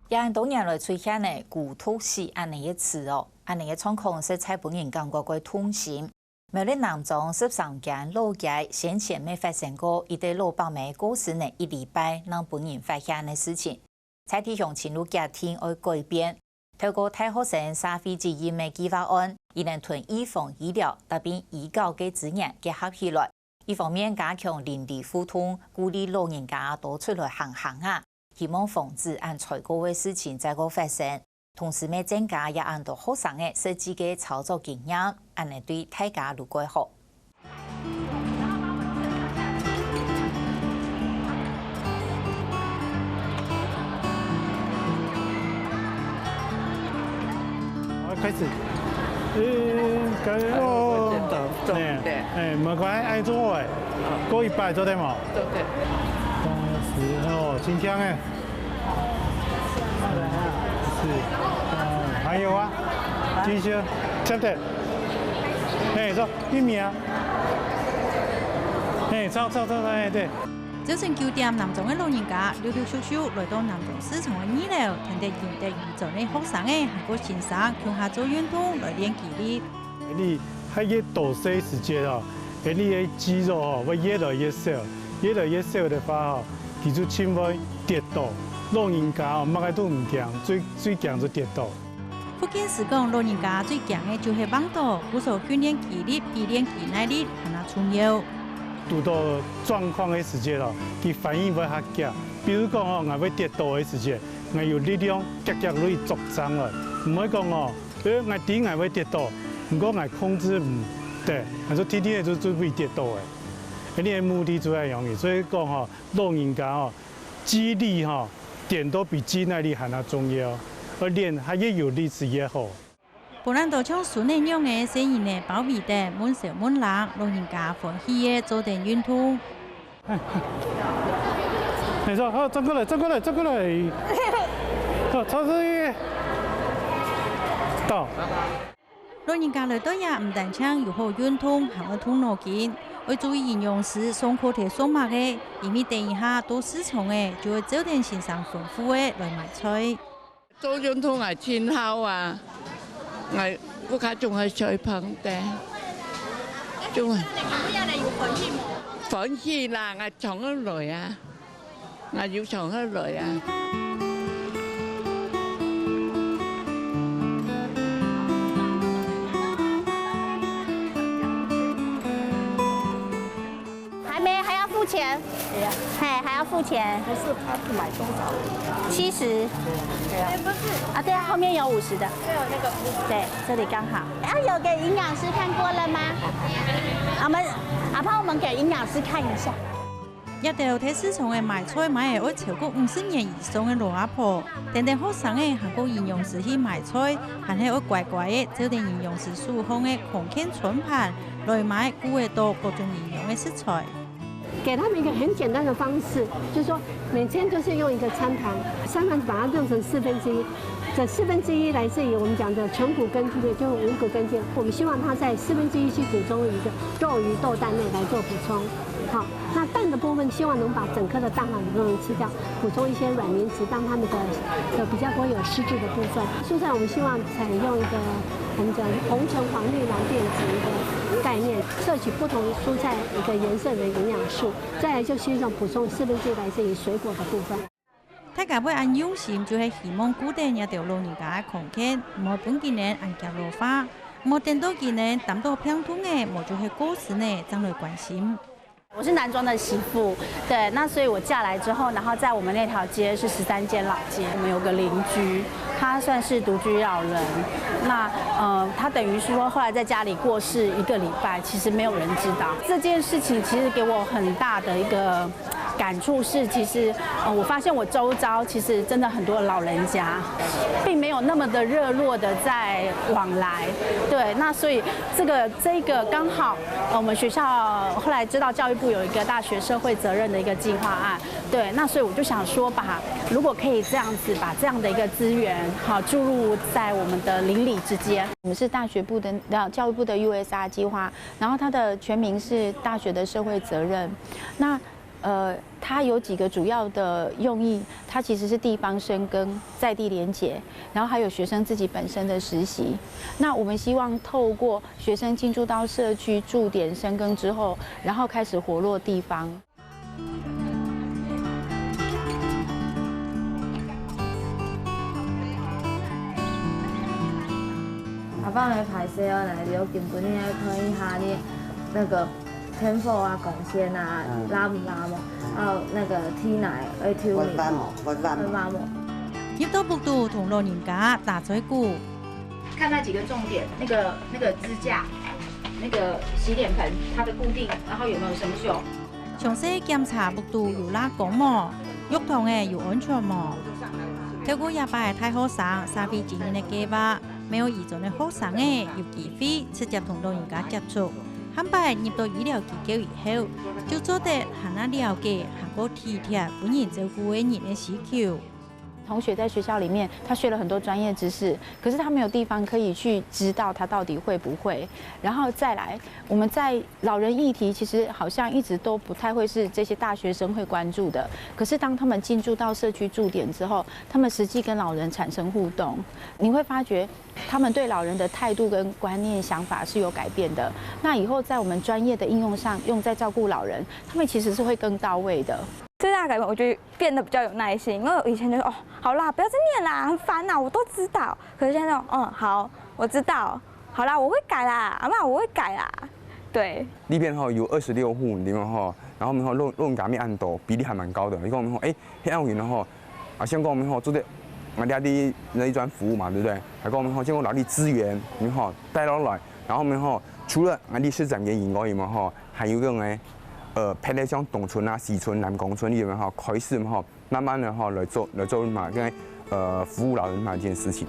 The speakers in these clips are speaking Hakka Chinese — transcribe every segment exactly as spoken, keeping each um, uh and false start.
也恁多年來出現个孤獨死恁呢个詞哦，恁呢个狀況實在分人感覺過痛心。苗栗南庄十三間老街先前乜發生過一對老伯姆過身个一禮拜，正分人發現个事情。在地鄉親都決定愛改變，透過大學生社會責任个計畫案，佢等同預防醫療搭變醫教个資源結合起來，一方面加強鄰里互動，鼓勵老人家多出來行行啊，希望防止恁衰過个事情再過發生。同時乜增加也恁多學生个實際个操作經驗，恁呢對大家都過好。好，開始。誒，加油哦！哎，我知道，知道，哎，對。哎，無關係，愛做好哎。過一百做得無？做得。哦，真強哎。 是，哦，還有啊，繼續，接著。嘿，走，一名啊。嘿，走，走，走，走，嘿，對。朝晨九點，南庄个老人家陸陸續續來到南庄市場个二樓，跈等贏得預轉个學生仔，還過先生共下做運動來練肌力。你還越大細時節哦，你个肌肉哦會越來越少，越來越少的話哦，佢就盡會跌倒。老人家哦，麼个都毋驚，最 最驚就跌倒。復健師講，老人家最驚个就係橫倒，故所訓練肌力比練肌耐力還較重要。堵到狀況个時節哦，佢反應會較遽。比如講哦，𠊎會跌倒个時節，𠊎有力量遽遽落去捉正來，毋會講哦，誒，𠊎知𠊎會跌倒，毋過𠊎控制毋得，𠊎就定定仔就就會跌倒誒。你个目的就係恁樣，所以講吼，老人家吼，肌力吼，練到比肌耐力還較重要，愛練較越有力就越好。 分恁多像孫仔樣仔細人仔包圍等，問燒問冷，老人家歡喜个做等運動。沒錯，好，轉過來，轉過來，轉過來。好，超市到。老人家來到這，毋單淨有好運動，還愛動腦筋，愛注意營養師上課在上麼个，因為等一下到市場仔，就愛照等先生吩咐个來買菜。 做運動𠊎盡好啊，𠊎屋下總係睡飯的，總係。歡喜啦，𠊎常常來啊，𠊎有常常來啊。 還沒，還要付錢。對呀。嘿，還要付錢。不是，他是買多少？七十。對啊。啊，對啊，後面有五十的。對，這裡剛好。啊，有給營養師看過了嗎？我們，阿胖，我們給營養師看一下。 這兜在市場仔買菜買了愛超過五十年以上个老阿婆，等等學生仔還過營養師去買菜，還係愛乖乖仔照等營養師手項个康健餐盤來買，顧得到各種營養个食材。給他們一個很簡單的方式，就是說每天就是用一個餐盤，餐盤把它弄成四分之一，這四分之一來自於我們講的全穀根莖類，就是五穀根莖。我們希望他在四分之一去補充一個肉、魚、豆、蛋類來做補充。好， 那蛋的部分，希望能把整顆的蛋黃都能吃掉，補充一些卵磷脂，讓它們的，呃，比較不會有失智的部分。蔬菜我們希望採用一個，我們講紅橙黃綠藍靛紫一個概念，攝取不同蔬菜一個顏色的營養素。再來就希望補充四分之一來自於水果的部分。 大家會恁用心，就係希望顧等這兜老人家个康健，毋好分佢等恁遽老化，毋好等到佢等擔到病痛仔，無就係過身仔，正來關心。我是南庄的媳婦，對，那所以我嫁來之後，然後在我們那條街是十三間老街，我們有個鄰居，他算是獨居老人，那，呃，他等於是說後來在家裡過世一個禮拜，其實沒有人知道。這件事情其實給我很大的一個 感觸是，其實，呃，我發現我周遭其實真的很多老人家，並沒有那麼的熱絡的在往來。對，那所以這個，這個剛好，呃，我們學校後來知道教育部有一個大學社會責任的一個計劃案，對，那所以我就想說把，如果可以這樣子，把這樣的一個資源，好，注入在我們的鄰里之間。我們是大學部的，呃，教育部的U S R計劃，然後它的全名是大學的社會責任。那呃，它有几个主要的用意，它其实是地方生根、在地连结，然后还有学生自己本身的实习。那我们希望透过学生进驻到社区驻点生根之后，然后开始活络地方。阿爸来拍摄哦，来，你有根本你来看一下你那个 tempo 啊、光线啊，嗯。拉毋拉無，還有那个體內个體溫。溫無，溫無。溫無。入到屋肚同老人家打嘴鼓。看那几个重点，那个，那个支架，那个洗脸盆，它的固定，然后有没有生锈？詳細檢查屋肚有拉光無，浴堂仔有安全無。透過這擺大學生社會責任个計畫， 苗栗庄个學生仔有機會直接同老人家接觸，下擺入到醫療機構以後，就做得還較了解還過體貼分人照顧个人个需求。同学在学校里面，他学了很多专业知识，可是他没有地方可以去知道他到底会不会。然后再来，我们在老人议题，其实好像一直都不太会是这些大学生会关注的。可是当他们进驻到社区驻点之后，他们实际跟老人产生互动，你会发觉 他们对老人的态度跟观念、想法是有改变的。那以后在我们专业的应用上，用在照顾老人，他们其实是会更到位的。最大的改变，我觉得变得比较有耐心，因为我以前就是哦，好啦，不要再念啦，很烦啦，我都知道。可是现在，嗯，好，我知道，好啦，我会改啦，阿妈，我会改啦，对。里边吼有二十六户里面吼，然后我们吼老老人家没按多，比例还蛮高的。你看我们吼，哎，很有人吼， 啊，像講我們吼，做得𠊎這裡那一專服務嘛，對不對？還講我們吼，像講哪裡資源，你吼帶落來，然後我們吼，除了𠊎這十三間以外，我們吼，還有個呢，呃，別个像東村啊、西村、南光村，你有沒有吼，開始吼，慢慢的吼來做來做嘛，跟呃服務老人嘛這件事情。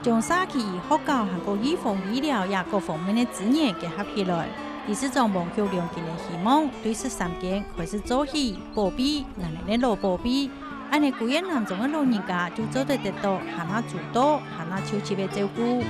將社區、學校還過預防醫療這各方面个資源結合起來，理事長黃玉良今日希望對十三間開始做起，保庇𠊎等个老保庇，恁呢歸个南庄个老人家就做得得到還較周到、還較周全个照顧。